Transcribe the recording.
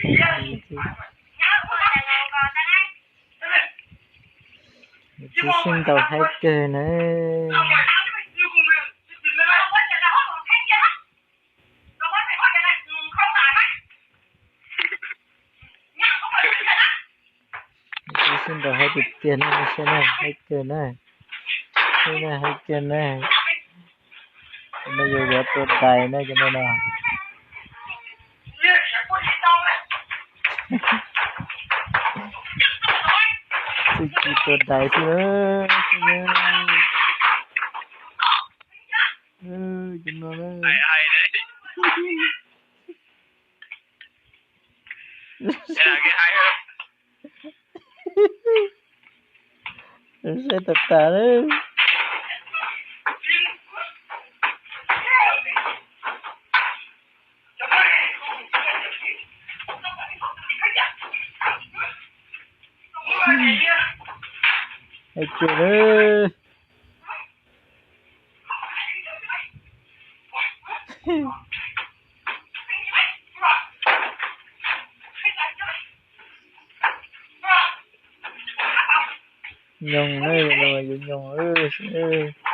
Txiv sib ntaus haib kawg na. Txiv sib ntaus haib tiag tiag na, saib na, haib kawg na. Saib na, haib kawg na. Cov no yuav yuav tua dais na cov no no. Txuj ci tua dais xwb na. Cov no na. Saib tas tas na. Haib kawg na. Nyoog na, yuav nyoog.